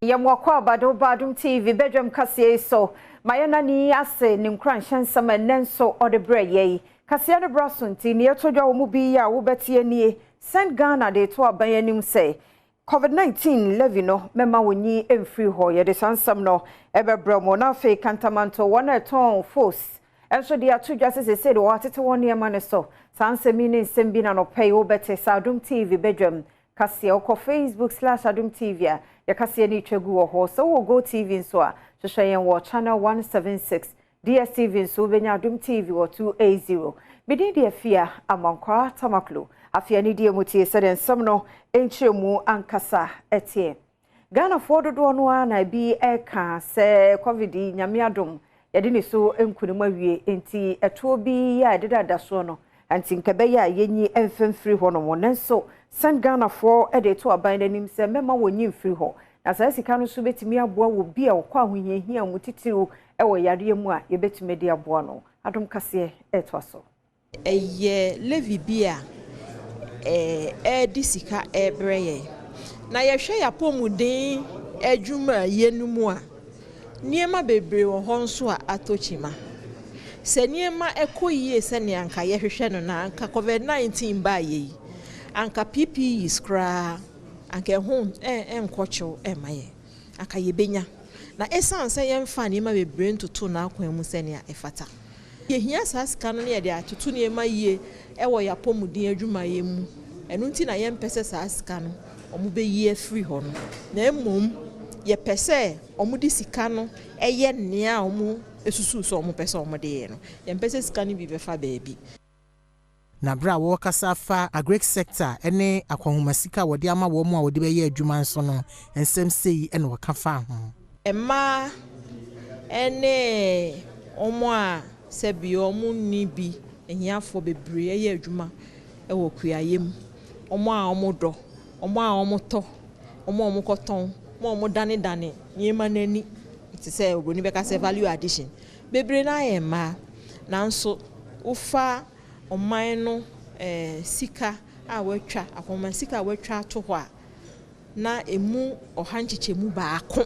Yɛn wakɔ abado Badum TV bedwam kaseɛ yi so ma yɛn nani ase ne nkuranhyɛ nsɛm a ɛnɛ nso ɔde brɛ yɛ yi. Kaseɛ no bra so nti ne yɛto dwa wɔ mu bi a wobɛtie nie. SEND Ghana de to aban anim sɛ COVID-19 levy no mɛma wɔnyi mfiri hɔ. Yɛde saa nsɛm no ɛbɛbrɛ mu. Na afei Kantamanto wɔn a ɛtɔn fos ɛnso de ato dwa sɛ sɛsɛ de wɔatete wɔn nneɛma no so. Saa nsɛm yi ne nsɛm bi na nɔpɛ yi wobɛte sɛ Adom TV badwam kaseɛ. Wokɔ Facebook/AdomTV a, yɛkaseɛ no twa gu wɔ hɔ. Sɛ wowɔ Go TV nso a, hwehwɛ yɛn wɔ channel 176. DSTV nso wobɛnya Adom TV wɔ 280. Medin deɛ Fia Amankwaa Tamaklo. Afei ani deɛ mu tie sɛdeɛ nsɛm no nkyerɛmu ankasa ɛteɛ. Ghanafoɔ dodoɔ no ara na ebi ɛka sɛ COVID yi, Nyame adom, yɛde ne so nkunim awie, nti ɛtoɔ bi a ɛdedada soɔ no nti nka ɛbɛyɛ a yɛnyi mfimfiri hɔ nom. Nanso SEND Ghanafoɔ de to aban n'anim sɛ mɛma wɔnyi mfiri hɔ, na saa sika no nso bɛtumi aboa wɔ bi a wɔkɔ ahohiahia mu titiriw wɔ yareɛ mu a yɛbɛtumi de aboa no. Adom kaseɛ ɛtoa so. Ɛyɛ levy bi a ɛɛde sika ɛrebrɛ yɛn, na yɛhwɛ yɛn apɔmuden adwumayɛ no mu a, nneɛma bebree wɔ hɔ nso a atɔ kyima. Sɛ nneɛma ɛkɔ yie sɛnea anka yɛhwehwɛ no na anka COVID-19 baayɛ yi, anka PPEs koraa anka ɛho ɛnkɔ kyɛw ɛma yɛn, anka yɛbɛnya. Na ɛsiane sɛ yɛmfa nneɛma bebree ntoto n'akwan mu sɛnea ɛfata, yɛhia saa sika no ne yɛde atoto nneɛma yie ɛwɔ yɛn apɔmuden adwumayɛ mu. Ɛno nti na yɛmpɛ sɛ saa sika no ɔmo bɛyi afiri hɔ no, na mmom yɛpɛ sɛ ɔmo de sika no ɛyɛ nea ɔmo esusu sɛ ɔmo pɛ sɛ ɔmo de yɛ no. Yɛmpɛ sɛ sika no bi bɛfa baabi. Na berɛ a wɔrekasa fa agric sector ne akɔnhoma sika a wɔde ama wɔn mu a wɔde bɛyɛ adwuma nso no, nsɛm sei na wɔka fa ho. Mmaa ne wɔn a sɛbi wɔn nni bi, ahiafoɔ bebree yɛ adwuma wɔ kuayɛ mu. Wɔn a wɔdɔ, wɔn a wɔtɔ, wɔn a wɔkɔtɔn, wɔn a wɔdanedane nneɛma n'ani te sɛ oburoni bɛka sɛ value addition. Bebree naa yɛ mmaa, nanso wofa ɔman no sika a wɔatwa akɔnhoma sika a wɔatwa ato hɔ a, na emu 100 nkyekyɛmu 1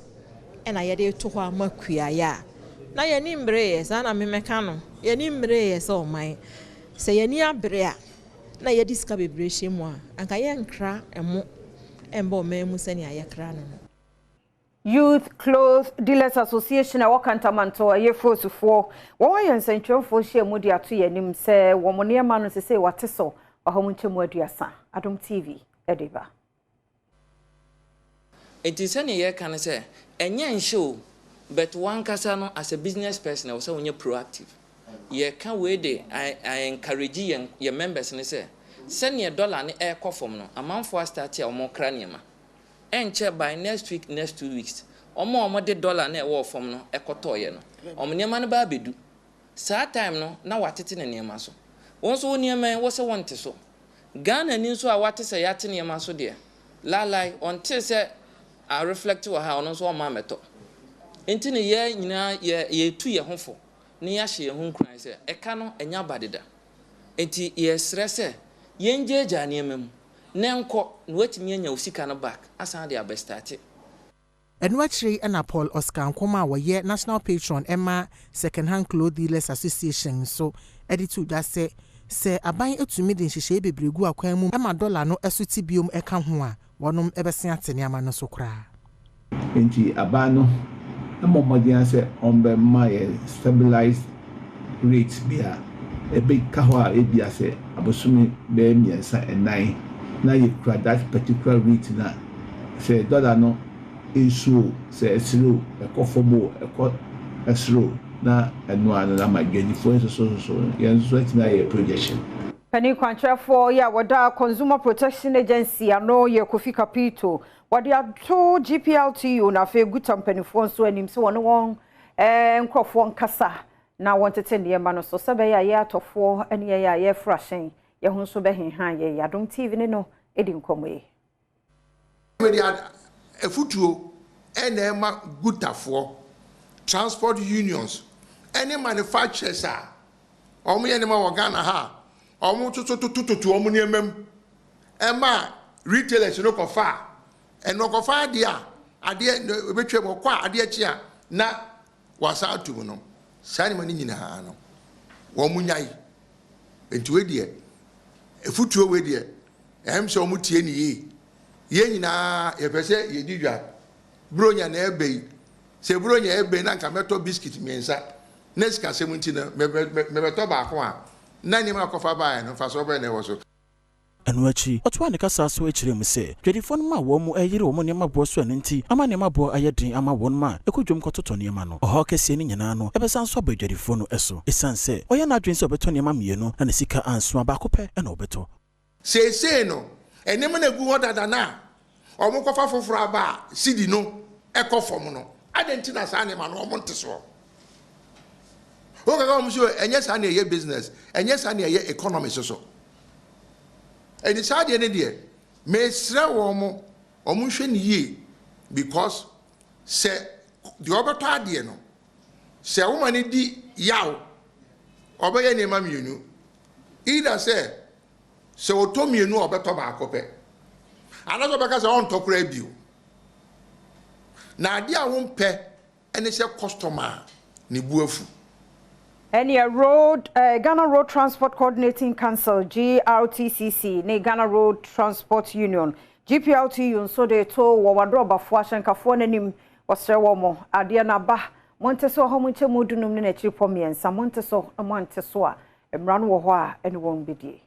ɛna yɛde to hɔ ama kuayɛ a, na yɛni mmereeɛ. Saa na memɛka no, yɛni mmereeɛ sɛ ɔman. Sɛ yɛni abere a na yɛde sika bebree hyɛ mu a, anka yɛnkra ɛmo ɛmbɔ ɔman mu sɛnea yɛkra no. Youth Clothes Dealers Association a ɛwɔ Kantamanto, ɛyɛ fosufoɔ, wɔn ayɛ nsɛntwerɛfoɔ hyia mu de ato yɛn anim sɛ wɔn nneɛma no sese wɔate so 130 nkyɛmu. Adom TV ɛde ba. Nti sɛnea yɛka no sɛ ɛnyɛ nhyɛ o, but wankasa no as a business person, ɛwɔ sɛ wonyɛ proactive. Yɛka wei de I encourage yɛn members no sɛ sɛnea dollar no ɛrekɔ fam no, amanfoɔ astart a wɔn kra nneɛma. Ɛnkyɛ, by next week, next 2 weeks, wɔn a wɔde dollar no ɛwɔ fam no ɛkɔtɔɔyɛ no, wɔn nneɛma no ba abɛdu. Saa time no na watete ne nneɛma so. Wɔn nso wɔn nneɛma yi wɔ sɛ wɔnte so. Ghana ni nso a wate sɛ yɛate nneɛma so deɛ lalai, ɔnte sɛ a reflect wɔ ha, ɔno nso ɔma mmɛtɔ. Nti ne yɛ nyinaa yɛ yɛtu yɛn ho fo ne yɛahyɛ yɛn ho nkuran sɛ ɛka no ɛnya aba deda. Nti yɛsrɛ sɛ yɛngyaagyaa nneɛma mu na nkɔ na watumi anya wo sika no back asan de abɛstart. Ɛno akyire ɛna Paul Oscar Nkɔm a wɔyɛ national patron ɛma Second Hand Cloth Dealers Association nso ɛde to dwa sɛ aban etumi de nhyehyɛe bebree gu akwan mu ɛma dɔla no ɛso ti biom ɛka ho a, wɔnom ɛbɛsen ate nneɛma no so koraa. Nti aban no mmɔ mmɔden sɛ ɔmbɛma yɛ stabilized rate bi a ɛbɛka hɔ a, ebia sɛ abosome bɛyɛ 3, 4 na yɛkura that particular rate, na sɛ dɔla no esu o, sɛ ɛsere o, ɛkɔ fam o, ɛkɔ ɛsoro o, na ɛno ano na ma adwadifoɔ nso so yɛn nso atumi ayɛ projection. Panin kwankyerɛfoɔ yi a wɔda Consumer Protection Agency ano yɛ Kofi Kapito. Wɔde ato GPRTU na afei GUTA mpanimfoɔ nso anim sɛ wɔne wɔn nkurɔfoɔ nkasa na wɔntete nneɛma no so sɛ bɛyɛ a yɛ atɔfoɔ ne yɛyɛ a yɛforo ahyɛn yɛn ho nso bɛhenhan yɛ. Adom TV ne no di nkɔmmɔ yi. Mede afutuo ɛna ɛma GUTAfoɔ, transport unions ɛne manufacturers a wɔn yɛ nneɛma wɔ Ghana ha a wɔn tototototo wɔn nneɛma mu ɛma retailers no kɔfa a, ɛno kɔfa adeɛ a adeɛ ɛbɛtwa mu, ɔkɔ a adeɛ kye a na wasan ato mu no, saa nneɛma no nyinaa no, wɔn nyae. Nti wei deɛ, efutuo wei deɛ, ɛyɛ sɛ wɔn tie ne yie. Yɛn nyinaa yɛpɛ sɛ yɛdi dwa. Buronya na ɛbɛ yi, sɛ buronya ɛbɛ yi na nka mɛtɔ biscuit mmiɛnsa na sikasɛm nti no mɛbɛtɔ baako a, na nneɛma akɔfa baeɛ no mfasoɔ bɛyɛ na ɛwɔ so. Ɛno akyi, ɔtoa ne kasa so akyerɛ mu sɛ dwadifoɔ no ma wɔn mu ɛyere wɔn nneɛma boɔ so. Ɛno nti ama nneɛma boɔ ayɛ den ama wɔn ma ɛkɔ dwam kɔtotɔ nneɛma no. Ɔhaw kɛseɛ no nyinaa no ɛbɛsan so aba adwadifoɔ no so, ɛsiane sɛ ɔyɛ n'adwene sɛ ɔbɛtɔ nneɛma mmienu na ne sika anso a, baako pɛ ɛna ɔbɛtɔ. Seesei no, nneɛma no egu hɔ dada na wɔn kɔfa foforɔ aba a, sidi no ɛkɔ fam no, adan ti na saa nneɛma no wɔn nte soɔ. Wɔn kaka wɔn so, ɛnyɛ saa na ɛyɛ business, ɛnyɛ saa na ɛyɛ economy soso. Ɛni saa deɛ ne deɛ, mesrɛ wɔn mo, wɔn nhwɛ ne yie, because sɛ deɛ ɔbɛtɔ adeɛ no, sɛ wɔn ne di yaw, ɔbɛyɛ nneɛma mmienu: either sɛ ɔtɔ mmienu a, ɔbɛtɔ baako pɛ, anaasɛ ɔbɛka sɛ ɔntɔ koraa bio. Na adeɛ a wɔmpɛ ɛne sɛ customer ne bu afu. Ɛneɛ road Ghana Road Transport Coordinating Council, GRTCC, ne Ghana Road Transport Union, GPRTU, nso de to wɔ wadrɔbafoɔ ahyɛnkafoɔ n'anim. Wɔsrɛ wɔ mo, adeɛ no aba, monte so hɔ, mo nkyɛn mu 15 ne n'akyiri pɔ mmiɛnsa, monte so na moante so a, mmara no wɔ hɔ a ɛne wɔn bɛdie.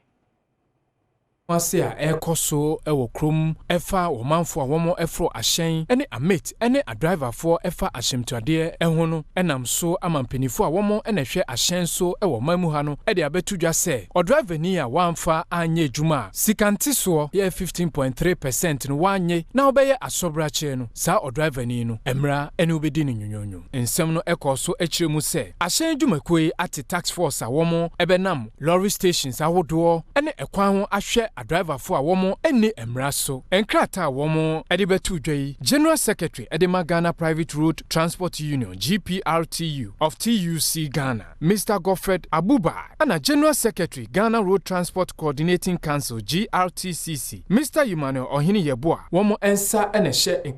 Ase a ɛrekɔ so wɔ kurom ɛfa ɔmanfoɔ a wɔn ɛforo ahyɛn ne amate ne adriverfoɔ ɛfa ahyɛmtuadeɛ ho no, ɛnam so ama mpanimfoɔ a wɔn na ɛhwɛ ahyɛn so wɔ ɔman mu ha no de abɛto dwa sɛ ɔdriverni a wamfa anyɛ adwuma a sika ntesoɔ yɛ 15.3% no wanye na wobɛyɛ asɔbrakyerɛ no, saa ɔdriverni no, mmara ne wobɛdi no nwonwonwo. Nsɛm no ɛkɔɔ so akyerɛ mu sɛ ahyɛn dwumakuo yi ate task force a wɔn ɛbɛnam lorry stations ahodoɔ ne ɛkwan ho ahwɛ adriverfoɔ a wɔn nni mmara so. Nkrataa a wɔn de bɛto dwa yi, General Secretary de ma Ghana Private Road Transport Union, GPRTU, of TUC Ghana, Mr Godfred Abuba, ɛna General Secretary, Ghana Road Transport Coordinating Council, GRTCC, Mr Emmanuel Ɔhene Yɛboa, wɔn nsa na ɛhyɛ.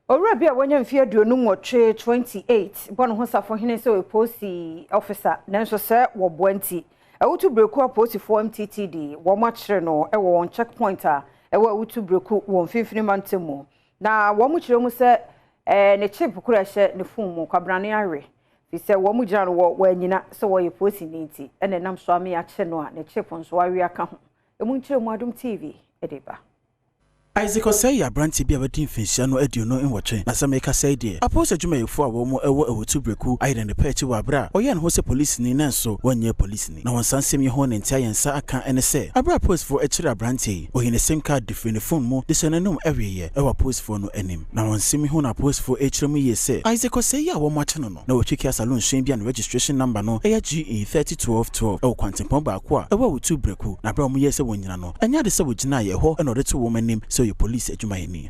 Owura bi a wanya mfe 28, 28, bɔ ne ho safohene sɛ ɔyɛ polisi officer, nanso sɛ wɔboa nti Awutu Breku apolisifoɔ MTTD wɔn akyerɛ no wɔ wɔn checkpoint a ɛwɔ Awutu Breku wɔ Mfimfini Mantam mu. Na wɔn kyerɛ mu sɛ ne chip koro a ɛhyɛ ne phone mu kwabrane awe fi sɛ wɔn gyina no wɔ wɔanyina sɛ wɔyɛ polisini nti, ɛna ɛnam so ame akyɛ no a ne chip nso awe aka ho. Emu nkyerɛ mu, Adom TV ɛde ba. Isaac Ɔsɛe yɛ aberanteɛ bi a wadi mfinhyia no 28. Na sɛ meka sɛe deɛ, apolisi adwumayɛfoɔ a wɔn wɔ Awutu Breku ayɛ ne ne akyi wɔ aberɛ a ɔyɛɛ ne ho sɛ polisini, nanso wɔnyɛ polisini. Na wɔn nsa nsɛm yi ho ne nte ayɛ nsa aka ne sɛ aberɛ a apolisifoɔ akyerɛ aberanteɛ yi, ɔyi ne SIM card de firi ne phone mu de hyɛ n'anom awieeɛ ɛwɔ apolisifoɔ no anim. Na wɔn nsɛm yi ho na apolisifoɔ akyerɛ mu yie sɛ Isaac Ɔsɛe yi a wɔn akye no na wɔtwi Kia saloon hyɛn bi a ne registration number no ɛyɛ GE 301212 ɛwɔ kwantempɔn baako a ɛwɔ Awutu Breku. Na aberɛ a wɔn yɛɛ sɛ wɔn nyina no, ɛnyɛ ade sɛ wɔgyinaeɛ ɛhɔ ɛna ɔde to wɔn anim sɛ ɔyɛ polisi adwumayɛni.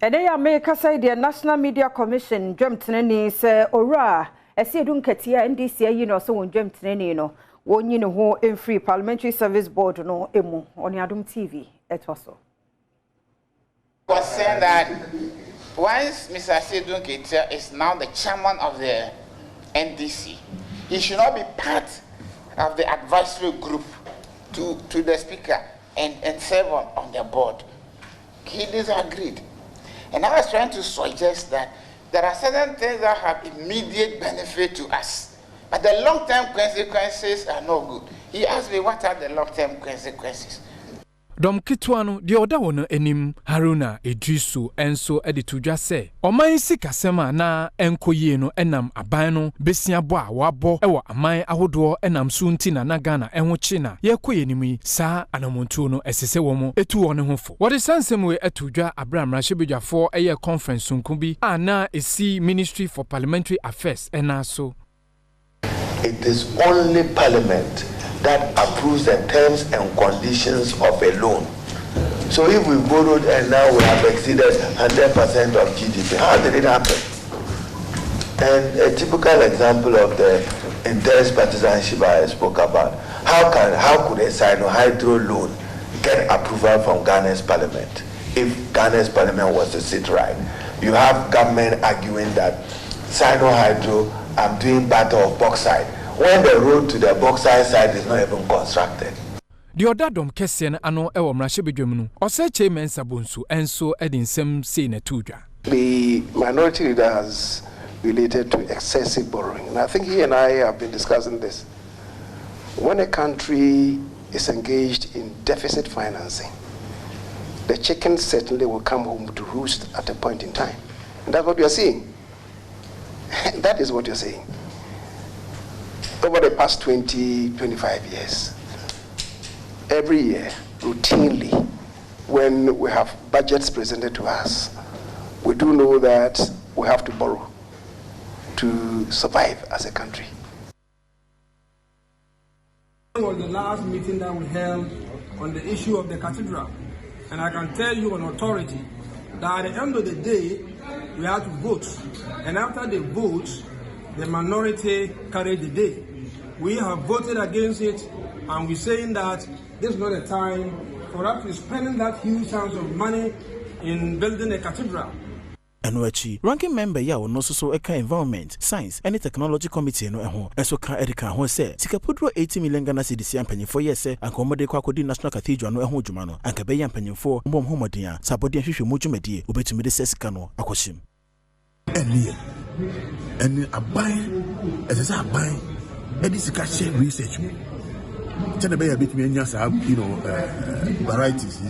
Ɛnɛ yɛ amekasa yi deɛ, National Media Commission dwamtenani sɛ owura Asiedu Nketia, NDC ayi no ɔsɛ wɔn dwamtenani no, wɔnyi ne ho mfiri Parliamentary Service Board no mu. Ɔne Adom TV ɛtoa so. Was saying that once Mr. Asiedu Nketia is now the chairman of the NDC, he should not be part of the advisory group to the speaker and serve on the board. He disagreed. And I was trying to suggest that there are certain things that have immediate benefit to us, but the long-term consequences are not good. He asked me, "What are the long-term consequences?" Dɔm ketewa no deɛ ɔda wɔn anim, Haruna Iddrisu, nso de to dwa sɛ ɔman sikasɛm a na ɛnkɔ yie no nam aban no besia bɔ a wɔabɔ wɔ aman ahodoɔ nam so nti na Ghana ɛho kye na yɛkɔ yɛn anim yi. Saa anammɔntuo no, ɛsɛ sɛ wɔn etu wɔn ho fo. Wɔde saa nsɛm wei ato dwa abere a mmarahyɛbadwafoɔ ɛyɛ conference sonko bi a na esi Ministry for Parliamentary Affairs ɛna so. It is only Parliament that approves the terms and conditions of a loan. So if we borrowed and now we have exceeded 100% of GDP, how did it happen? And a typical example of the interest partisanship I spoke about, how could a Sinohydro loan get approval from Ghana's parliament? If Ghana's parliament was to sit right, you have government arguing that Sinohydro, I'm doing battle of bauxite, when the road to the bauxite site is not even constructed. Deɛ ɔda dɔm kɛseɛ no ano wɔ mmarahyɛbadwam no, Osei Kyei Mensah Bonsu nso de nsɛm sei na ɛtoo dwa. The minority leader has related to excessive borrowing, and I think he and I have been discussing this. When a country is engaged in deficit financing, the chicken certainly will come home to roost at a point in time. And that's what we are seeing. That is what you're seeing. Over the past 20, 25 years, every year, routinely, when we have budgets presented to us, we do know that we have to borrow to survive as a country. Was the last meeting that we held on the issue of the cathedral. And I can tell you on authority that at the end of the day, we had to vote. And after the vote, the minority carried the day. We have voted against it, and we're saying that this is not a time for us to be spending that huge sums of money in building a cathedral. Ɛno akyi, Ranking Member yi a ɔno nso so ka Environment, Science ne Technology Committee no ho nso ka de kaa ho sɛ, sika podoɔ 80 million Ghana cedis a mpanyimfoɔ yɛɛ sɛ anka wɔde rekɔ akɔdi National Cathedral no ho dwuma no, anka ɛbɛyɛ a mpanyimfoɔ bɔ wɔn ho mmɔden a sɛ abɔdeɛ nhwehwɛmu dwumadie wɔbɛtumi de saa sika no akɔhyɛ mu. Ɛnneɛ, ɛne aban, ɛsɛ sɛ aban ɛde sika hyɛ research mu sɛdeɛ ɛbɛyɛ a bɛtumi anya saa varieties yi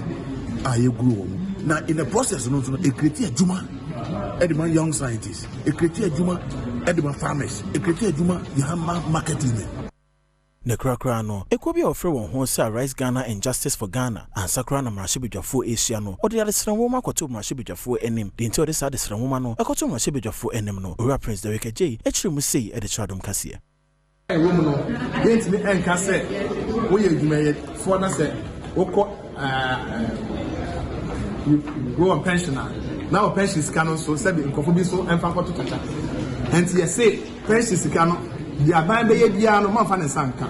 a yɛguro wɔ mu, na in the process no nso no, ɛcreate adwuma ɛde ma young scientists, ɛcreate adwuma ɛde ma farmers, ɛcreate adwuma de ma market women. Ne korakora no, ekuo bi a wɔfrɛ wɔn ho sɛ Arise Ghana and Justice for Ghana, ansa koraa na mmarahyɛbadwafoɔ ahyia no, wɔde adesrɛ nwoma akɔto mmarahyɛbadwafoɔ anim. Deɛ nti a wɔde saa adesrɛ nwoma no ɛkɔto mmarahyɛbadwafoɔ anim no, Owura Prince Derek Agyei akyerɛ mu sei de kyerɛ Adom Kaseɛ. Ɛwɔ mu no, yɛntumi nka sɛ woyɛ adwumayɛfoɔ na sɛ wokɔ you go on pension a, na wɔ pension sika no nso, sɛbi, nkurɔfoɔ bi nso mfa nkɔto kyakya. Nti yɛse pension sika no deɛ, aban bɛyɛ biara no, mamfa ne nsa nka.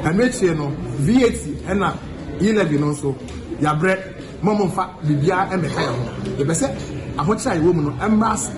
Ɛno akyire no, VAT ɛna e-levy no nso, yɛabrɛ ma mo mfa biribiara mmɛka yɛn ho. Yɛpɛ sɛ ahokyere a yɛwɔ mu no mmra ase.